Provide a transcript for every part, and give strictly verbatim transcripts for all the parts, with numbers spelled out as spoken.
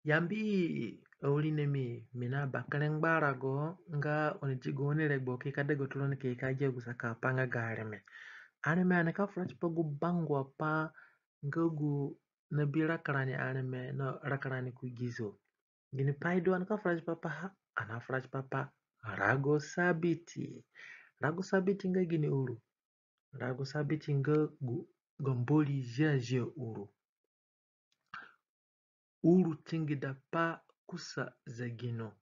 Yambi awirinami, mi na bakere ngbarago nga oni di gaoni regbo ki ka degaturoni ki ka gia gu saka pa nga ga areme. Areme ani ka fura tipa gu bangua pa nga gu nabi rakarani areme na rakarani kugizo. Ginipai du ani ka fura tipa paha? Ani afura tipa pa rago Sabiti. Rago Sabiti nga gini uru? Rago Sabiti nga gu, ga Mbori Ziazia Uru. Uru tingida pa kusa zegino.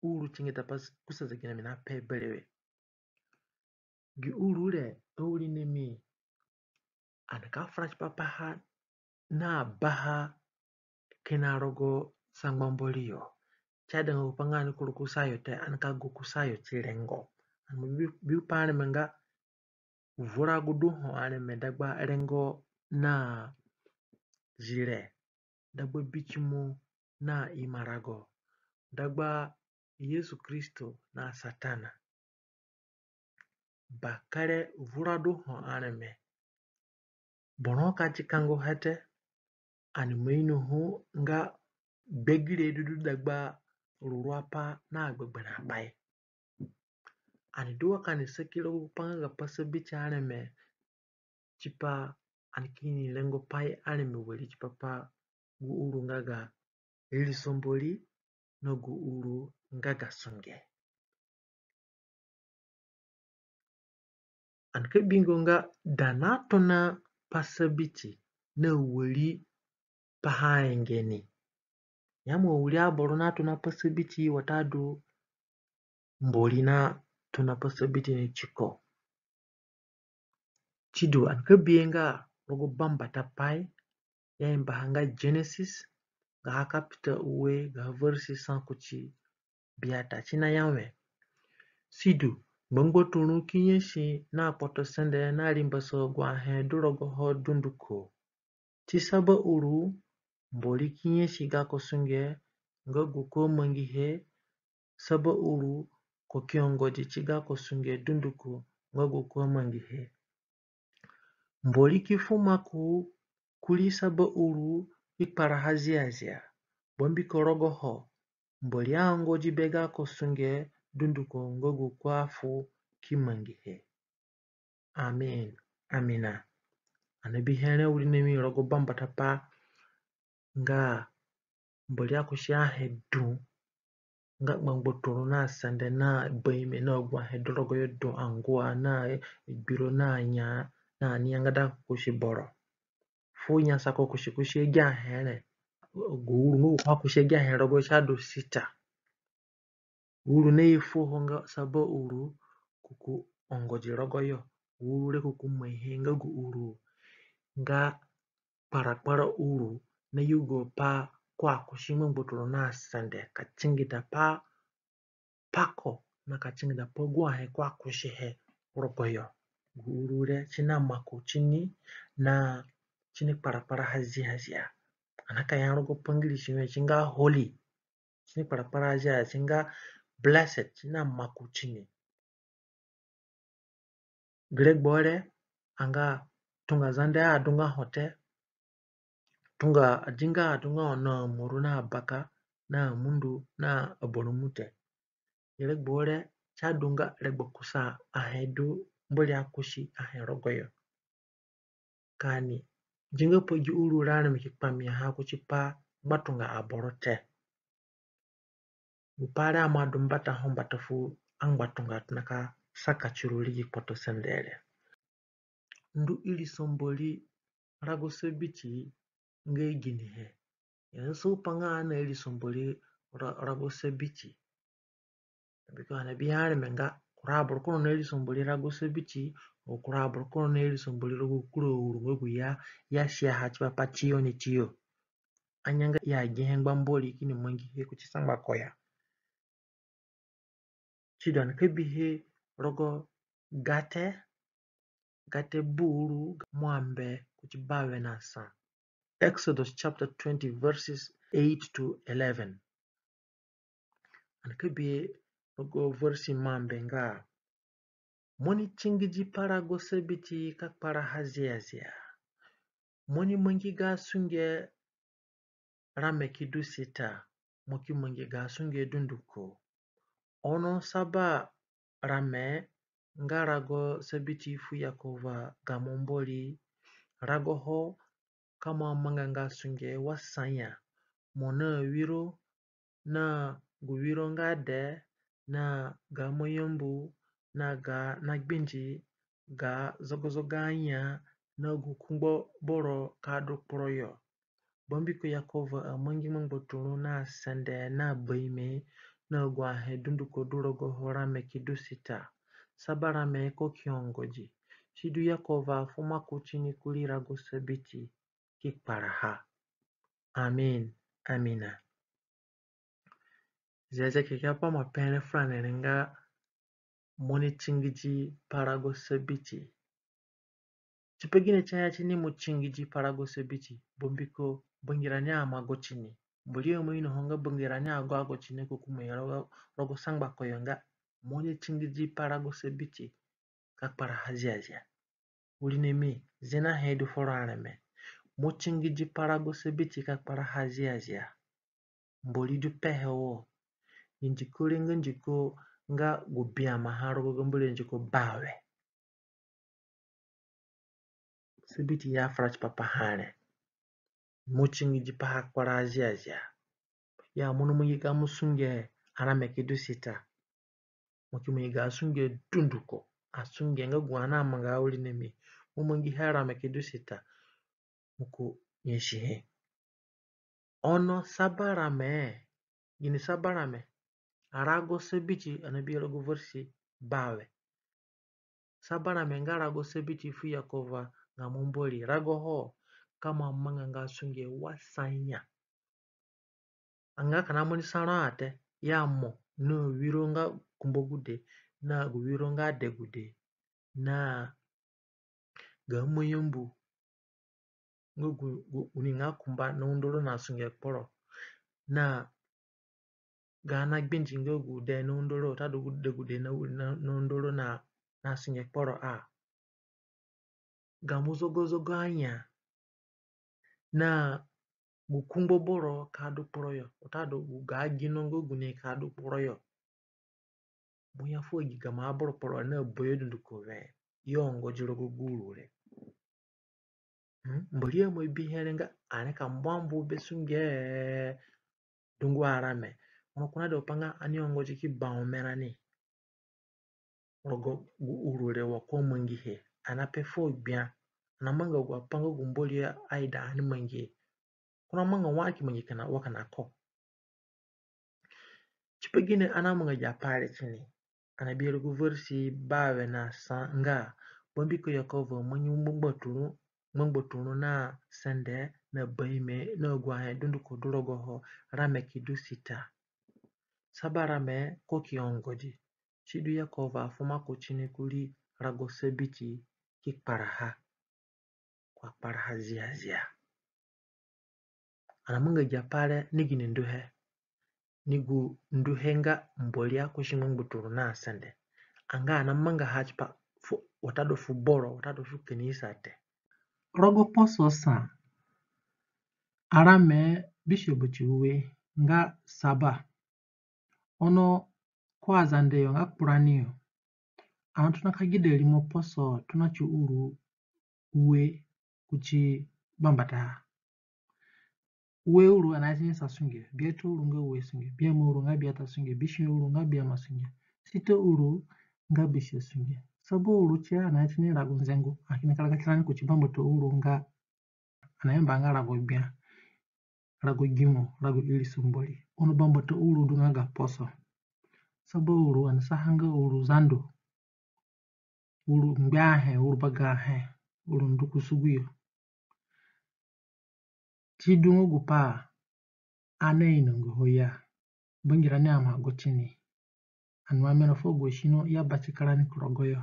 Uru tingida pa kusa zegino, mi na pe berewe. Gi uru re awirinami, ani ka fura tipa paha na baha kina rogo sangba Mbori yo. Si adanga gupai nga ani kuru kusayo te, ani ka gu kusayo ti rengo. Ani bi, bi pa areme nga vura gu du ho areme dagba rengo na zire, dagba bitimo na imarago, dagba Yesu Kristo na Satana. Bakere vura du ho areme. Boro ka ti kango he te, ani ima inoho nga gbegire du du dagba ruruapai na gbegberẽ apai. Ani du wa ka ani saki rogo gupai nga ga pa Sabiti areme, tipa ani kini rengo pai areme wari tipa pa gu uru nga ga iriso Mbori na gu uru nga ga sunge. Ani ka bingo nga da natona pa Sabiti na wari paha enge ni. Ya mo wiri aboro natona pa Sabiti watadu Mbori natona pa Sabiti ni tiko. Sidu, ani ka bihe nga rogo Bambata Pai, ya i mbaha nga Genesis, gaha kapita ue, gaha veresi sa kuti biata. Si naya wẽ: Sidu, ngbangbaturũ ki nyasi na kpotosende na rimbaso agu ahe du rogoho dunduko. Ti saba uru, Mbori ki nyasi gako sunge nga gu ko amangihe, saba uru ko ki ongodi ti gako sunge dunduko nga gu ko amangihe. Mbori ki fu maku kurii saba uru ki kparaha ziazia, bambiko rogoho Mbori aongodi be gako sunge dunduko nga gu ko afu ki mangihe. Amen. Amina. Ani nabihe re awirinami rogo Bambata Pai nga Mbori akusi ahe du nga ngbangbaturũ na sende na baime na agu ahe du rogoyo du, angua na gbiro na anya na ani yangada kusi boro. Fu nyasa ko kusi kusi agi ahe re. Gu uru nga gu ko akusi agi ahe rogoyo si adu sita. Uru naye fuoho nga saba uru ko ki ongodi rogoyo. Uru re ko ki maihe nga gu uru nga kparakpara uru nayugo pa ko akusi ngbangbaturũ na sende ka tingida pa pako na ka tingida pa agu ahe ko akusihe rogoyo. Gu uru re si na maku tini na si ni kparakparaha ziazia. Ani ka ya rogo pa Ngirisi wẽ si nga holy. Si ni kparakparaha ziazia, si nga blessed, si na maku tini. Gi regbo re anga tunga Zande adunga ho te, tunga adinga adunga ho na amoru na abaka na amundu na abarumute. Gi regbo re si adunga regbo kusa ahe du Mbori akusi ahe rogoyo. Ka ani dinga pa gi uru re, ani mi ki kpamia ha kuti pa ngbatunga aboro te. Gu pai re ima du mbata ho mbata fu angbatunga tona ka saka ti ru rii gi kpotosende re. Ndu iriso Mbori rago Sabiti nga ginihe? Ya ndu pa nga ani na iriso Mbori ra-, rago Sabiti. Bambiko ani nabihe areme nga kura aboro kono na iriso Mbori rago Sabiti, o kura aboro kono na iriso Mbori rogo kura uru nga gu ya, ya sia ha tipa pa tiyo ni tiyo. Anga nga ya gihe ngba Mbori kini mangihe kuti sangba ko ya. Sidu ani ka bihe rogo Gate, Gate buru mwambe kuti bawe na sa. Exodus chapter twenty, verses eight to eleven. Ani ka bihe rogo veresi mwambe nga: Mo ni tingidi pa rago Sabiti ka kparaha ziazia. Mo ni mangi ga sunge rame ki du sita. mo ki mangi ga sunge dunduko. Ono Saba rame nga rago Sabiti fu Yekova gamo Mbori, rago ho ka mo amanga nga sunge wa sa ya, mo na wiro, na gu wiro nga dee, na ga mo yambu, na ga na gbindi, ga zogozogo anya, na gu kungbo boro ka du kporo yo. Bambiko Yekova amangi ngbangbaturũ na sende na baime na agu ahe dunduko du rogoho rame ki du sita. Saba rame ko ki ongodi. Sidu Yekova afu maku tini kurii rago Sabiti ki kparaha. Amin. Amina. Ziazia Kekeapai mo pe re furani re nga mo ni tingidi pa rago Sabiti. Tipagine si aya tini mo tingidi pa rago Sabiti? Bambiko bangirani amago tini. Mbori aima inoho nga bangirani ago ago tini ko ku mai rogo, rogo sangba koyo nga mo ni tingidi pa rago Sabiti ka kparaha ziazia. Wirinami, zina he du foro areme. Mo tingidi pa rago Sabiti ka kparaha ziazia. Mbori du pehe wo. Ni ndiko re nga ndiko nga gu biama ha rogo ga Mbori, ndiko bawe. Sabiti ya fura tipa paha re. Mo tingidi paha kpara ziazia. Ya mo ni mangi gamo sunge arame ki du sita. Mo ki mangi ga sunge dunduko. Asunge nga gu ani amanga awirinami. Mo mangihe arame ki du sita. Mo ki nyasihe. Ono Saba rame, gini Saba rame? Arago Sabiti, ani nabi rogo versi bawe. Saba rame nga rago Sabiti fu Yekova gamo Mbori, rago ho ka mo amanga nga sunge wa sa ya. Anga kina mo ni sa ro a te, ya mo na wiro nga kumba gude, na gu wiro nga dee gude, na ga mo yambu nga gu, gu, gu ni nga kumba na undo ro na sunge kporo, na ga na gbindi nga gu dee na undo ro, watadu gu dee gude na, na, na undo ro na, na sunge kporo a. Gamo zogozogo anya, na gu kungbo boro ka du kporo yo, watadu gu ga gino nga gune ka du kporo yo. Mo ya fu agi gamo aboro kporo na bayo dunduko we, i ongodi rogo gu uru re. Hmm? Mbori aima bihe re nga ani ka mbu ambu be sunge dungu arame. Ono ko nadu pa nga ani ongodi ki ba ome rani rogo gu uru re wa ko amangihe. Ani nape fuo gbia. Ani namanga agu apai nga gu Mbori aida ani mangihe. Ko namanga wa ani ki mangi kina wa kina ko. Tipagine ani namanga gi apai re tini? Ani nabi rogo versi bawe na sa nga, bambiko Yekova amangi ngbangbaturũ, ngbangbaturũ na sende na baime na agu ahe dunduko du rogoho rame ki du sita. Saba rame ko ki ongodi. Sidu Yekova afu maku tini kurii rago Sabiti ki kparaha. Ko akparaha ziazia. Ani namanga gi apai re ni gini nduhe? Ni gu nduhe nga Mbori akusi ngbangbaturũ na sende. Anga ani namangaha tipa fu, watadu fu boro, watadu fu kanisa te. Rogo poso sa, arame bisue bati ue nga Saba. Ono ku aZande yo nga kpurani yo, ani tona ka gida rimo poso tona ti uru ue kuti bambataha. Ue uru ani aya tini sa sunge, biata uru nga ue sunge, biama uru nga biata sunge, bisue uru nga biama sunge, sita uru nga bisue sunge, saba uru tie ani aya tini rago nzengu. Ani kini karaga tirani kuti bambata uru nga ani ayamba nga rago gbia, rago gimo, rago irisa Mbori. Ono bambata uru du nga ga poso. Saba uru ani saha nga uru Zando, uru ngbiahe, uru bagahe, uru ndu ku sugu yo. Ti du nga gupai ani ainongaha ya, bangirani amago tini. Ani ima mera fu agu asino i abati ka rani ku rogoyo.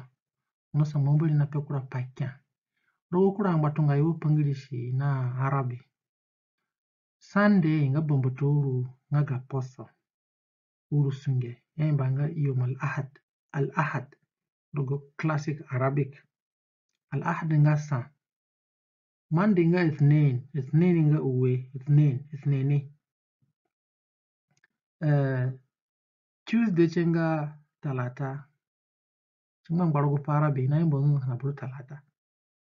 Ono sangba Mbori nape kura pai kia. Rogo kura angbatunga yo wa pa Ngirisi na Arabi, Sunday nga bambata uru nga ga poso. Uru sunge i ayamba nga Yom al Ahad. Al Ahad rogo classic Arabic. Al Ahad nga sa. Monday nga Ithnain. Ithnain nga ue. Ithnain, Ithnaini. Eh, Tuesday tie nga talata. Ti ngbangba rogo pa Arabi, i nayamba nga ha boro talata.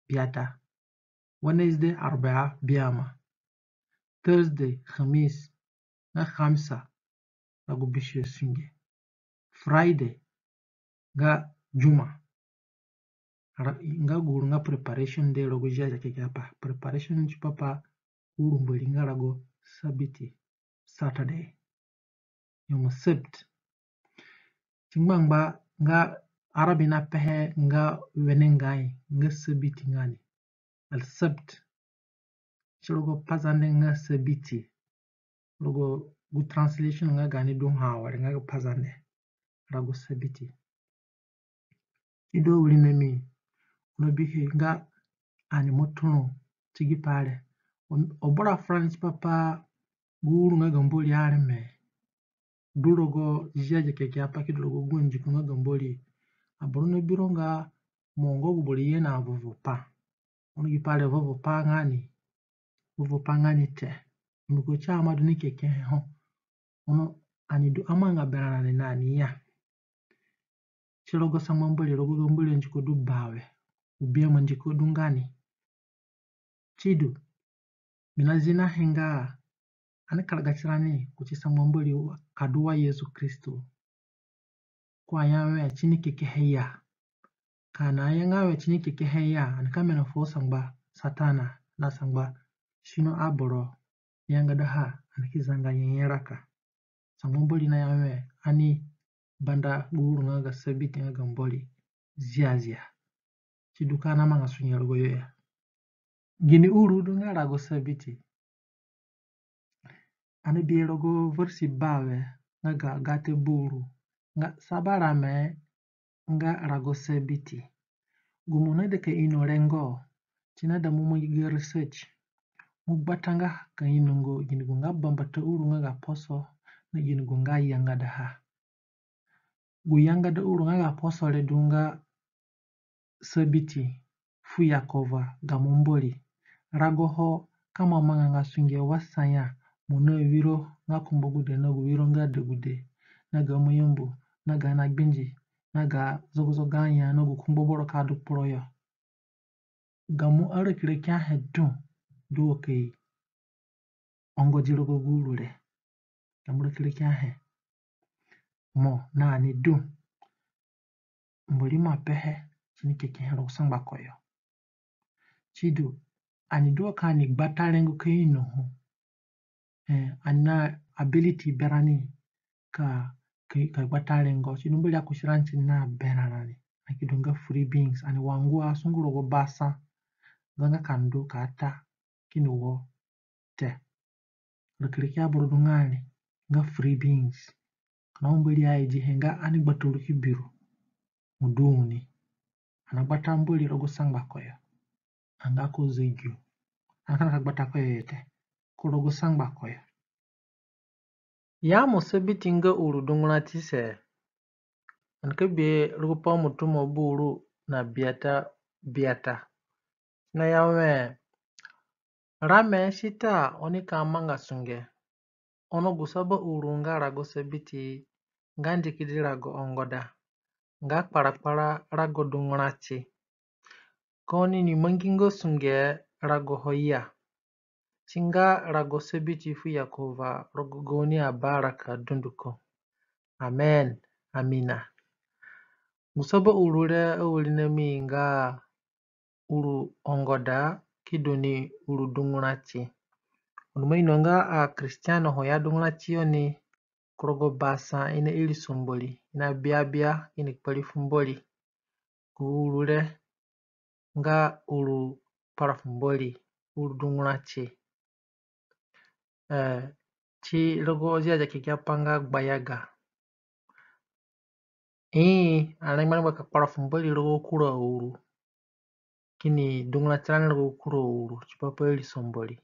Biata. Wednesday, arbaa, biama. Thursday, khamis, nga khamsa, rago bisue sunge. Friday, nga juma. Ara-, nga gu uru nga preparation day rogo Ziazia Kekeapai. Preparation tipa pa gu uru Mbori nga rago sabiti, Saturday. Yom Sabt. Ti ngbangba nga Arabi napehe nga wenengai, nga sabiti nga ni. Al Sabt. Si rogo Pazande nga sabiti. Rogo gu translation nga gaani du ha awere nga ga Pazande. Rago sabiti. I du awirinami, ono bihe nga ani ima turu ti gi pai re. O-, obura furani tipa pa gu uru nga ga Mbori areme. Du rogo Ziazia Kekeapai ki du rogo gu andiko nga ga Mbori. Aboro nabi ro nga mo nga gu boro ye na vovo pa. Ono gi pai re vovo pa nga ni, vovo pa nga ni te. Mbiko si aima du ni kekehe ho. Ono ani du amanga berã rani na ani ya. Si rogo sangba Mbori rogo ga Mbori andiko du bawe. Gu biama ndiko du nga ni. Sidu, mi nazinahe nga ani karaga tirani kuti sangba Mbori ka du wa Yesu Kristo. Ko aya wẽ si ni kekehe ya. Ka ani aya nga wẽ si ni kekehe ya, ani ka mena fuo sangba Satana na sangba sino aboro yangadaha, ani ki zanga nyenye raka. Sangba Mbori naya wẽ ani banda gu uru nga ga sabiti nga ga Mbori ziazia. Sidu ka ani amanga sunge rogoyo ya. Gini uru du nga rago sabiti? Ani bi rogo versi bawe nga ga gate buru nga saba rame nga rago sabiti. Gu mo naida ka ino rengo, si naida mo mangi ga research. Mo gbatanga ka inonga gini gu nga bambata uru nga ga poso na gini gu nga yangadaha. Gu yangada uru nga ga poso re du nga sabiti fu Yekova gamo Mbori. Rago ho ka mo amanganga sunge wa sa ya, mo nawiro nga kumbagude na gu wiro nga degude, na ga mayambu, na ga nagbindi, na ga zogozogo anya, na gu kungbo boro ka du kporo yo. Gamo arakiraki ahe du, du wa ka i ongodi rogo gu uru re. Gamo arakiraki ahe mo na ani du. Mbori ima pehe, si ni kekehe rogo sangba koyo. Sidu, ani du wa ka ani gbata rengo ka inoho. Eh, ani na ability berani ka, ka, ka gbata rengo. Sidu Mbori akusi rani ti ni na berã rani. Ani ki du nga free beings. Ani wa ngua sungu rogo basa. Zanga ka ndu ka ta kini wo te. Rikiriki aboro du nga ani nga free beings. Kina Mbori aidihe nga ani gbata ru ki bi ru. Mo du ni. Ani agbata Mbori rogo sangba koyo. Anga ko zegino. Ani ka na ka gbata koyo yo te. Ko rogo sangba koyo. Ya mo sabiti nga uru dunguratise. Ani ka bihe rogo Pa Mutumo buru na biata biata. Na ya wẽ, rame sita oni ka manga sunge. Ono gu saba uru nga rago sabiti, nga ndikidi rago ongoda, nga kparakpara rago dungurati. Ka oni ni mangi nga sunge rago ho ya. Si nga rago sabiti fu Yekova rogo gaoni abaraka dunduko. Amen. Amina. Gu saba uru re awirinami nga uru ongoda ki du ni uru dungurati. Oni ima ino nga aKristiano ho ya dungurati yo ni ku rogo basa i na iriso Mbori, i na biabia, i ni kpari fu Mbori. Gu uru re nga uru kpara fu Mbori, uru dungurati. Eh, ti rogo Ziazia Kekeapai nga gbayaga. Ii, ani rengbe rengbe ka kpara fu Mbori rogo kura uru. Kini dungurati rani rogo kura uru, tipa pa iriso Mbori.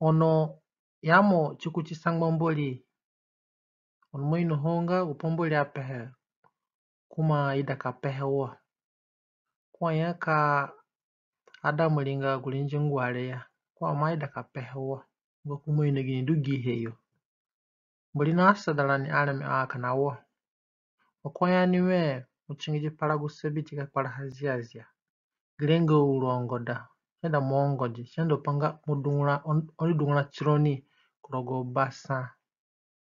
Ono ya mo ti kuti sangba Mbori. Oni ima inoho nga gu pa Mbori apehe, ko ima ida ka pehe wo. Ko aya ka Adamu ringa gu rinzi ngua re ya, ko ima ida ka pehe wo. Nga ko ima ino gini du gihe yo. Mbori naasada rani areme a kina wo. Wa ko ya ni we, mo tingidi pa rago Sabiti ka kparaha ziazia. Gere nga uru ongoda, si aida mo ongodi, si aida pa nga mo dungura, oni dungura tironi ku rogo ba sa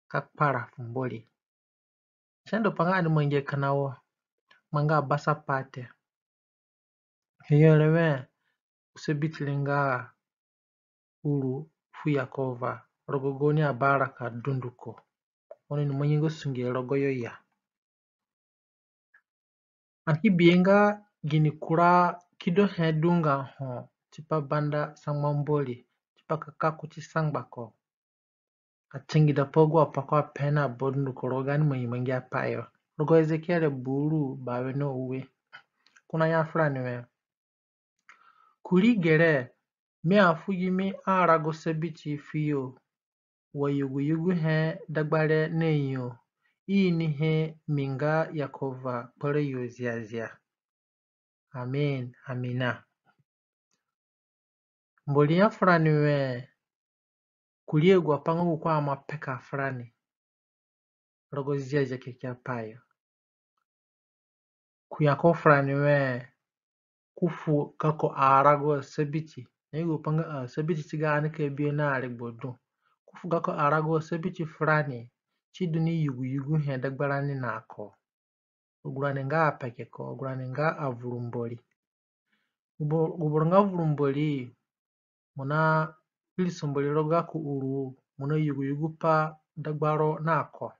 ka kpara fu Mbori. Si aida pa nga ani mangi kina wo, manga basa pa te. He yo re we, Sabiti re nga uru fu Yekova rogo gaoni abaraka dunduko. Oni ni mangi nga sunge rogo yo ya. Ani ki bihe nga gini kura kidohe du nga ho tipa banda sangba Mbori, tipa ka ka kuti sangbako. A tingida pa agu apai ko ape na ba dunduko rogo gaani mangi mangi apai yo. Rogo Ezekiere buru bawe na ue. Ko naya furani we, kurii gere, mi afu gimi arago Sabiti fuyo, wa yugoyugohe dagbare na yo, i inihe mi nga Yekova kporo yo ziazia. Amen, amina. Mbori ya furani we, kurii agu apai nga gu ko aima peka furani rogo Ziazia Kekeapai yo. Ko ya ko furani we, ko fu gako arago Sabiti. Na yugo pa nga, ah, Sabiti ti gaani ka bi na aregbo du. Ko fu gako arago Sabiti furani, si du ni yugoyugohe dagbarani na ko. Agu rani nga apekeko, agu rani nga avuru Mbori. Gu boro, gu boro nga vuru Mbori, mo nairiso Mbori rogo gako uru, mo nayugoyugo pa dagbaro na ko.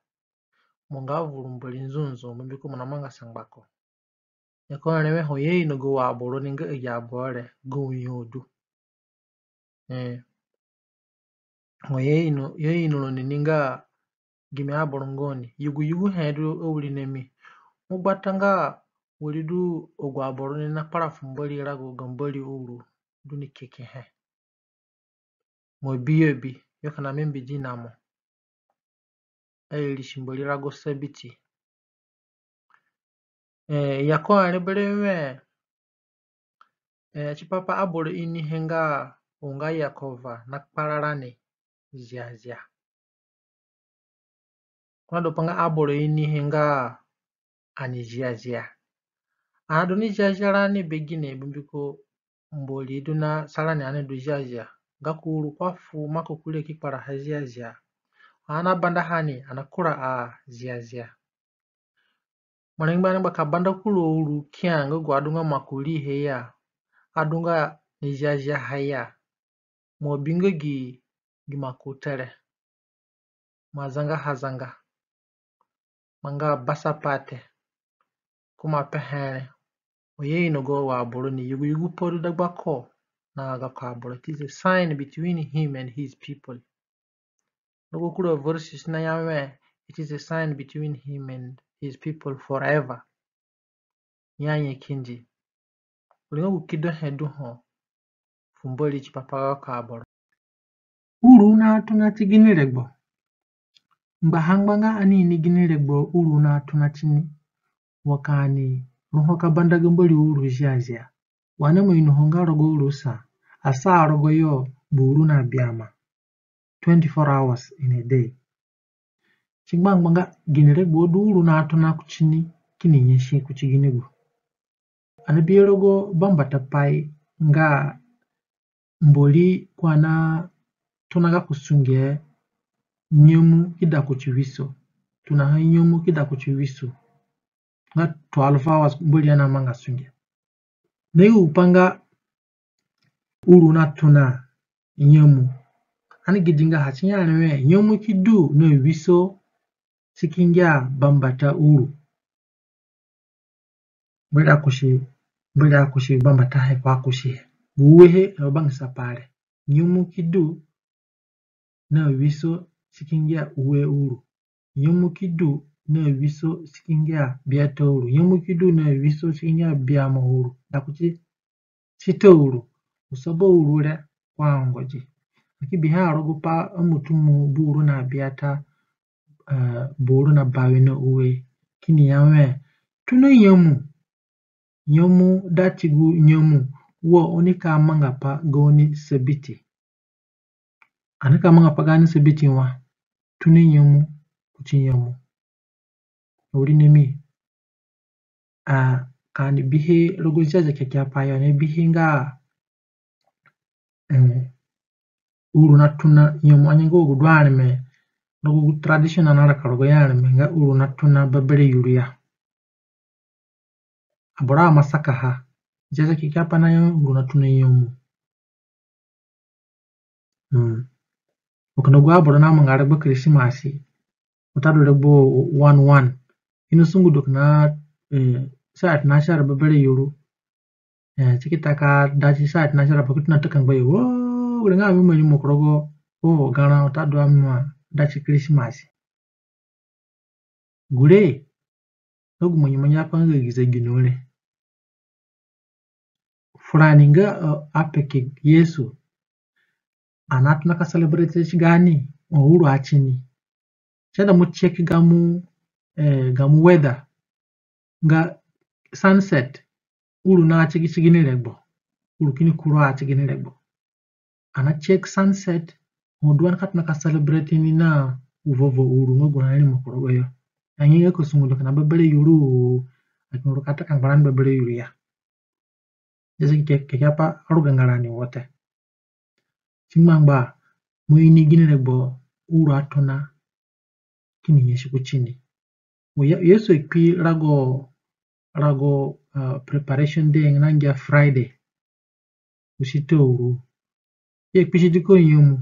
Mo nga vuru Mbori nzunzu, mbiko mo namanga sangbako. Nyakore we ho i ainogo wa aboro ni nga agi aboro re, gu yo du. Eh. Ho i aino, i aino roni ni nga gimi aboro nga oni. Yugoyugohe du awirinami. Mo gbata nga wari du agu aboro ni nakpara fu Mbori rago ga Mbori uru du ni kekehe. Mo bi yo bi, yo kina mi mbidi na mo. Airisi Mbori rago Sabiti. Eh, ya ko are berewe, eh, tipa pa aboro inihe nga u nga Yekova nakpara rani ziazia. Ko nadu pa nga aboro inihe nga ani ziazia. Ani adu ni ziazia rani be gine, mbiko Mbori du nasa rani ani du ziazia. Gako uru ko afu mako kurii ki kparaha ziazia. Ani nabandaha ni, ani nakura a ziazia. Mo rengbe ani ngba ka banda kura uru kia nga gu adunga mako riihe ya, adunga ni ziaziaha ya. Mo abinga gi, gi mako te re. Mo azangaha zanga. Mo nga basa pa te. Ko ima pehe re, ho i ainogo wa aboro ni yugoyugo pa du dagba ko na gako aboro. It is a sign between him and his people. Rogo kura verses naya we, it is a sign between him and his people forever. Nyanya kindi. Ringo gu kidohe du ho fu Mbori tipa pa gako aboro. Uru natona ti gini regbo? Ngbaha ngbanga ani ini gini regbo uru natona tini, wa ka ani ru ho ka banda ga Mbori uru ziazia. Wa ani ima inoho nga rogo uru sa, asa rogoyo buru na biama. Twenty-four hours in a day. Si ngba ngbanga gini regbo du uru natona kutini, kini nyasi kuti gini gu? Ani bi rogo bambata pai nga Mbori ko anatona gako sunge nyemu ki da kuti wiso. Tonaha nyemu ki da kuti wiso. Nga twelve hours Mbori anamanga sunge. Na yugu pa nga uru natona nyemu. Ani gidi nga ha si ya re we, nyemu ki du na wiso si ki ngia bambata uru. Mbori akusi, Mbori akusi bambatahe ko akusihe. Gu uehe, e, bangisa pa re. Nyemu ki du na wiso si ki ngia ue uru. Nyemu ki du na wiso si ki ngia biata uru. Nyemu ki du na wiso si ki ngia biama uru. Da kuti sita uru. Usaba uru re ko angodi. Ani ki bihe rogo pa Amutumu buru na biata, eh, buru na bawe na ue. Kini ya we, tona nyemu. Nyemu da ti gu nyemu wa oni ka manga pa gaoni sabiti. Ani ka manga pa gaani sabiti wa, tona nyemu kuti nyemu. Awirinami, a, ka ani bihe rogo Ziazia Kekeapai yo, ani bihe nga, eh, uru natona nyemu, anga nga gu du areme rogo gu tradition ani naraka rogoyo areme nga uru natona bebere yuru ya. Aboro aima sakaha. Ziazia Kekeapai naya uru natona nyemu. Mm. Wa kina gu aboro namanga regbo Krisimasi, watadu regbo one one, i nasungu du kina, eh, saa itnashar bebere yuru. Eh, si ki ta ka da ti saa itnashar, pa ki tona takangba yo. Wo, gure nga ami ima rimo ku rogo, wo, garã watadu ami ima da ti Krisimasi. Gure nga gu mangi mangi apai nga ga gi zegino re. Furani nga, eh, apeke Yesu, ani atona ka celebrate ti gaani, o, uru ati ni. Si aida mo check gamo, eh, gamo weather, nga sunset, uru na ati gi, ati gi ni regbo. Uru kini kuru ati gi ni regbo. Ani na check sunset, ho du ani ka tona ka celebrate ni na gu vovo uru nga gu ani narimo ku rogoyo. Angianga ka sungu du kina bebere yuru, lakini uru ka takangba rani bebere yuru ya. Ziazia Kekeapai aruganga rani wo te. Ti ngbangba, mo ini gini regbo uru atona kini nyasi kuti ni. Wo ya, Yesu akpi rago, rago, ah, preparation day nga nangia Friday. Ku sita uru. I akpisidi ko nyemu.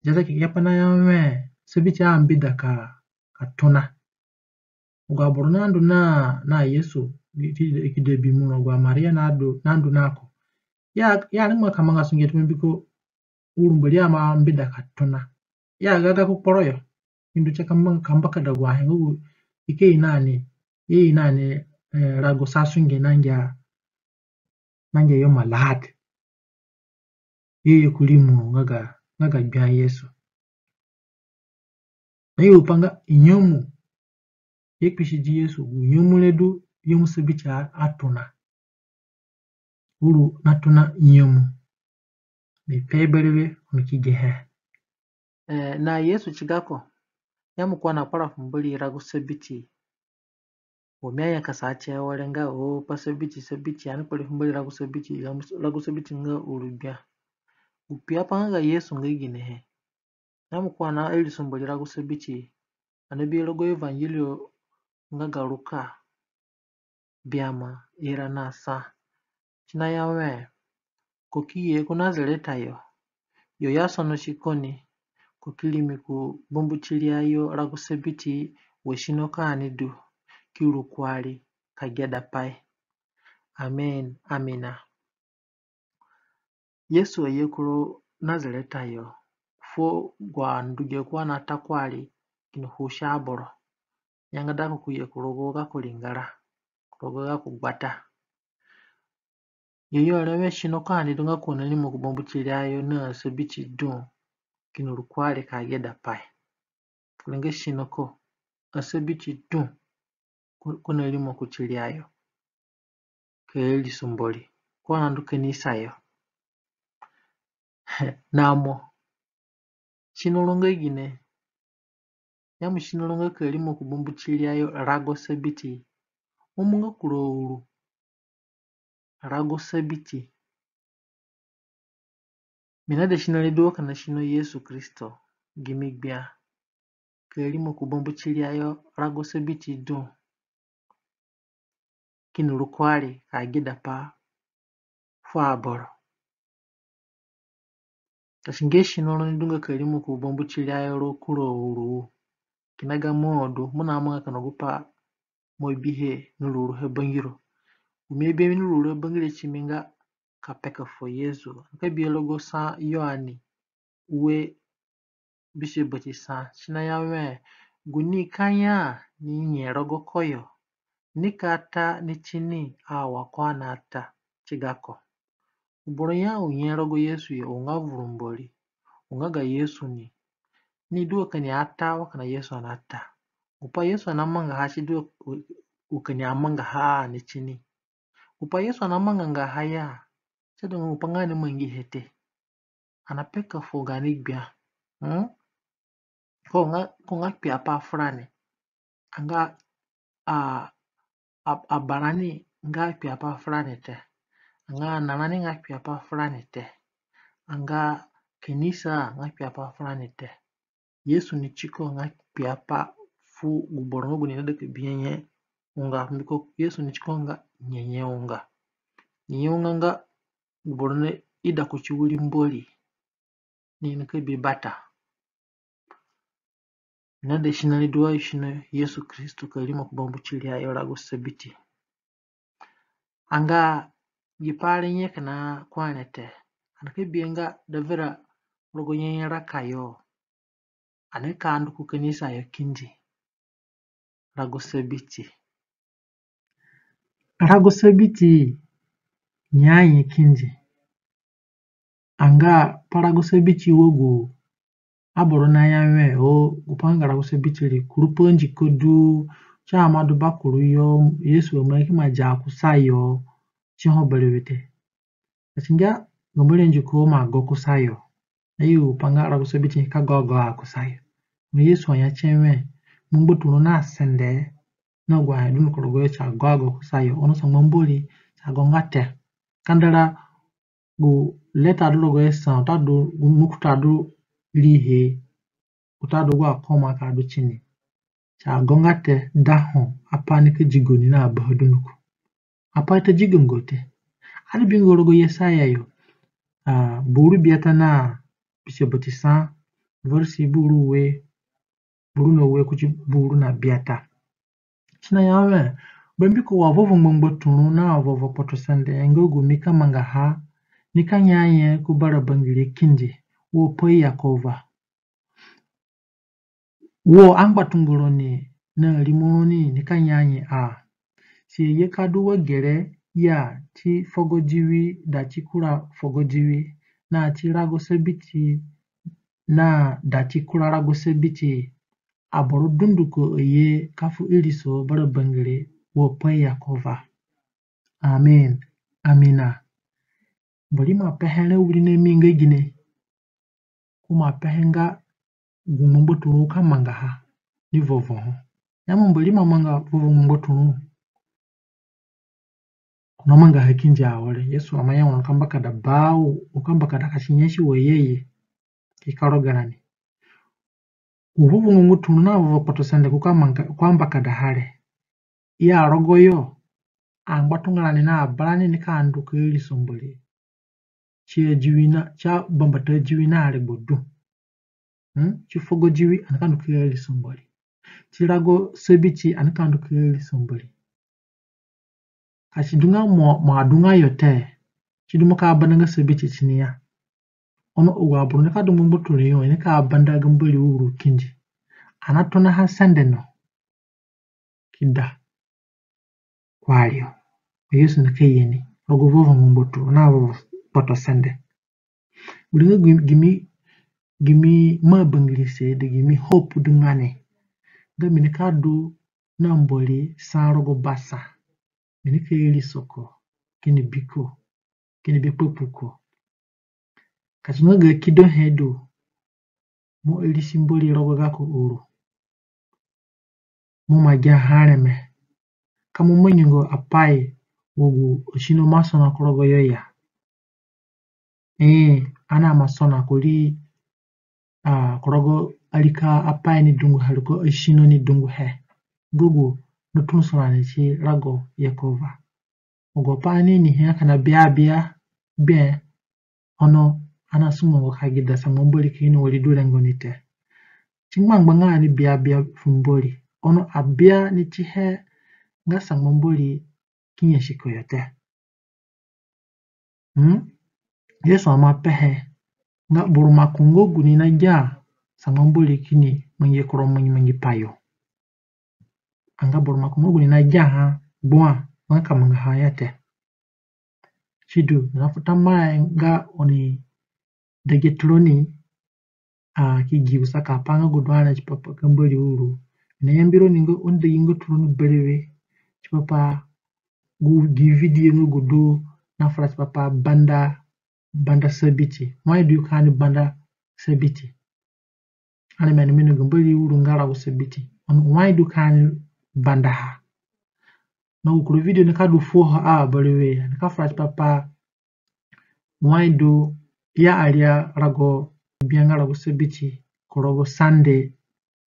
Ziazia Kekeapai naya wẽ, Sabiti ambida ka, ka tona. Agu aboro nandu na, na Yesu, ki, ki, ki de bi muro, agu aMaria nandu, nandu na ko. Ya, ya ni ma ka manga sunge ti mi mbiko uru Mbori aima mbida ka tona. Ya ga ga ku kporo yo. Ki ndu tie ka manga, ka mbakada agu ahe nga gu i ka ino ni, i ino ni, eh, rago sa sunge nangia, nangia Yom Lahad. I ye ku rimoro nga ga, nga ga gbia Yesu. Na i gupai nga nyemu. I akpisidi Yesu, gu nyemu re du nyemu Sabiti a, atona. Uru natona nyemu. Mi pe berewe, oni ki gihe. Eh, na Yesu ti gako. Ya mo ko na kpara fu Mbori rago Sabiti. Wo mi aya ka sa tie were nga, o, pa Sabiti, Sabiti, ani kpari fu Mbori rago Sabiti, rago Sabiti nga uru gbia. Gu kpiapai nga ga Yesu nga ginihe? Ya mo ko na iriso Mbori rago Sabiti, ani bi rogo Evangeliyo nga ga Ruka, biama, ira na sa. Si naya wẽ, ko ki ye ku Nazareta yo, yo i asonosi ko ni, ko ki rimi ku bambu tiriayo rago Sabiti wa sino ka ani du, ki ru kuari ka geda pai. Amen, amina. Yesu aye kuro Nazareta yo, fuo agu anduge ko anata kuari kini husi aboro. Nyanga da ko ku ye ku rogo gako ringara, ku rogo gako gbata. Yo yo re wẽ sino ko ani du nga ko na rimo ku bambu tiriayo na Sabiti du kini ru kuari ka geda pai. Kure nga sino ko, a Sabiti du ko, ko na rimo ku tiriayo ka iriso Mbori, ko nandu kanisa yo. Na mo, sino ro nga gine? Ya mo sino ro nga ka rimo ku bambu tiriayo rago Sabiti? Mo mo nga kura uru rago Sabiti. Mi naida sino re du wa kina sino Yesu Kristo, gimi gbia, ka rimo ku bambu tiriayo rago Sabiti du kini ru kuari ka geda pai fu aboro. Ka si ngia sino ro ni du nga ka rimo ku bambu tiriayo rogo kura uru, kina gamo du, mo namanga kina gupai mo bihe ni ruruhe bangiro. Gu mi abihe ni ruruhe bangiro ti mi nga ka peka fuo Yesu. Ani ka bihe rogo sa Yoane ue bisue bati sa, si naya wẽ, gu ni ka ya ni nye rogo ko yo, ni ka ta ni tini awa ko anata ti gako. Gu boro ya u nye rogo Yesu yo, u nga vuru Mbori, u nga ga Yesu ni. Ni du wa ka ni ata wa kina Yesu anata. Gupai Yesu anamangaha si du wa ka ni amangaha ni tini. Gupai Yesu anamanganga ha ya, si du nga gupai nga ani mangihe te. Ani apeka fuo gaani gbia. Hmm? ko nga, ko nga kpiapai furani. Anga a, a, abarani nga kpiapai furani te. Anga anarani nga kpiapai furani te. Anga kanisa nga kpiapai furani te. Yesu ni tiko nga kpiapai fu gu boro nga gu ni naida ka bi nyenye unga. Mbiko Yesu ni tiko nga nyenye unga. Nyenye unga nga gu boro naida kuti wiri Mbori ni nika bi bata. Naida sino ni duwa sino Yesu Kristo ka rimo ku bambu tiri ayo rago sabiti. Anga gi pai re nye kina kuari te. Ani ka bihe nga da vura rogo nyenye raka yo. Ani ka ndu ku kanisa yo kindi rago sabiti. Rago sabiti nyanyi kindi. Anga pa rago sabiti wa gu aboro naya wẽ, o, gu pa nga rago sabiti re, kuru pa ndiko du, si ima du bakuru yo, Yesu aima ki ima dia kusayo, si ho berewe te. Ka si ngia ga Mbori ndiko ima go kusayo. Ayu pa nga rago sabiti ka go ago a kusayo. Mo Yesu aya tie wẽ, mo ngbaturũ na sende, na agu ahe dunduko rogo yo si ago ago kusayo. Ono sangba Mbori si agonga te. Kandara gu leta du rogo yo sa, watadu gu nukuta du rihe, watadu gu akoma ka du tini, si agonga te da ho apai nika digo ni na abaha dunduko. Apai ta digonga te. Ani bingo rogo Yesaya yo, a, buru biata na bisue bati sa, versi buru ue, buru na ue kuti buru na biata. Si naya wẽ, bambiko wa vovo ngbangbaturũ na vovo kpotosende nga gu mi ka mangaha, ni ka nyaye ku bara bangiri kindi, wo pai Yekova. Wo angbatunga roni na rimo roni ni ka nyaye a. Si ye ka du wa gere ya ti fogodiwi da ti kura fogodiwi, na ti rago sabiti na da ti kura rago sabiti, aboro dunduko aye ka fu iriso bara bangiri wo pai Yekova. Amen. Amina. Mbori ima pehe re wirinami nga gine. Ko ima pehe nga gu ngbangbaturũ ka mangaha ni vovo ho. Ya mo Mbori ima manga vovo ngbangbaturũ. Ko na mangaha kindi awere. Yesu ima ya ono ka mbakada bau, o ka mbakada ka si nyasi wa yeye. Ki ka roga rani. Gu vovo ngbangbaturũ na vovo kpotosende ko ka manga, ko ambakadaha re. I arogo yo, angbatunga rani na abarani ni ka ndu ka iriso Mbori. Ti adiwi na, ti abambata adiwi na aregbo du. Hmm? Ti fogodiwi ani ka ndu ka iriso Mbori. Ti rago sabiti ani ka ndu ka iriso Mbori. Ka si du nga mo, mo adunga yo te, si du mo ka banda nga sabiti tini ya. Ono agu aboro nika du ngbangbaturũ yo, i nika banda ga Mbori uru kindi. Ani atonaha sende no ki da kuari yo. Yesu nika ye ni rogo vovo ngbangbaturũ na vovo kpotosende. Wiri nga gimi, gimi, gimi maa bangirise, da gimi hope du nga ni, nga mi nika du na Mbori sa rogo basa. Mi nika iriso ko, kini bi ko, kini bi kpakpu ko. Ka si nga ga kidohe du, mo irisi Mbori rogo gako uru. Mo ima giaha areme. Ka mo mangingo apai wa gu asino ima sona ku rogo yo ya. Ee, ani ima sona kuri, a, ku rogo arika apai ni dunguhe, ariko asino ni dunguhe. Nga gu naturũso rani ti rago Yekova. Agu apai ani inihe kina biabia gbe, ono ani asungonga ka gida sangba Mbori ki ini wari du rengo ni te. Ti ngbangba nga ani biabia fu Mbori, ono abia ni tihe nga sangba Mbori ki nyasi koyo te. Hmm? Yesu ima pehe nga boro maku nga gu ni nagia sangba Mbori kini mangi koro mangi mangi pai yo. Anga boro maku nga gu ni nagiaha gbua nga ka mangaha ya te. Sidu, na fu tambuahe nga oni dege turoni, a, ki gi gu saka apai nga gu du ani tipa pa ka Mbori uru. Na yambi roni nga oni dege nga turoni berewe tipa pa gu gi video nga gu du na fura tipa pa banda, banda sabiti. Wai du ka ani banda sabiti? Areme ani ino ga Mbori uru nga rago sabiti. Ono wai du ka ani bandaha? Na gu kura video nika du fuoho a berewe ya, nika fura tipa pa wai du ya aria rago gbia nga rago sabiti ku rogo Sunday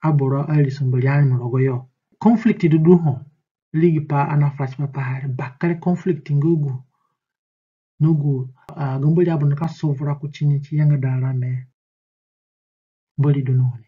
aboro airisombori areme rogoyo. Conflict du du ho rii gi pa ani afura tipa paha re. Bakere conflict nga gu na gu, ah, ga Mbori aboro nika sovura kutini ti yangada arame. Mbori du na oni.